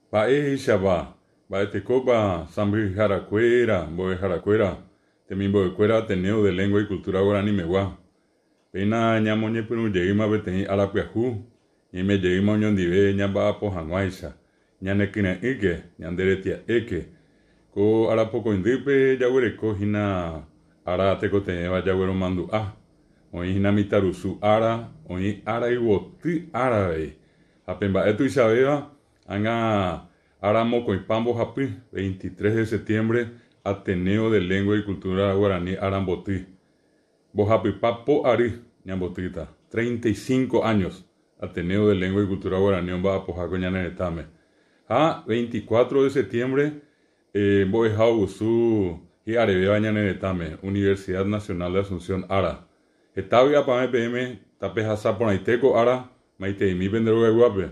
Mba'éichapa, mba'etekópa sãmbyhyharakuéra, mbo'eharakuéra, temimbo'ekuéra Ateneo de Lengua y Cultura Guaranimegua. Péina ñamoñepyrũjeýma peteĩ ára pyahu, ñaimejeýma oñondive ñamba'apo hag̃uáicha. Ñanekyre'ỹke, ñande retia'éke. Ko arapokõindýpe jaguereko hína ára tekotevẽva jagueromandu'a. Oĩ hína mitãrusu ára, oĩ ára yvoty ára avei. Ha pe mba'e tuichavéva, ág̃a ára mokõipa mbohapy, 23 de septiembre, Ateneo de Lengua y Cultura Guarani ára mboty. Mbohapypa po ary ñambotýta, 35 años, Ateneo de Lengua y Cultura Guarani omba'apoha ko ñane retãme. Ha 24 de septiembre, mbo'ehaovusu hi'arevéva ñane retãme, Universidad Nacional de Asunción ára. Heta vy'apavẽ peẽme tapehasa porãite ko ára, maiteimi pende rogayguápe.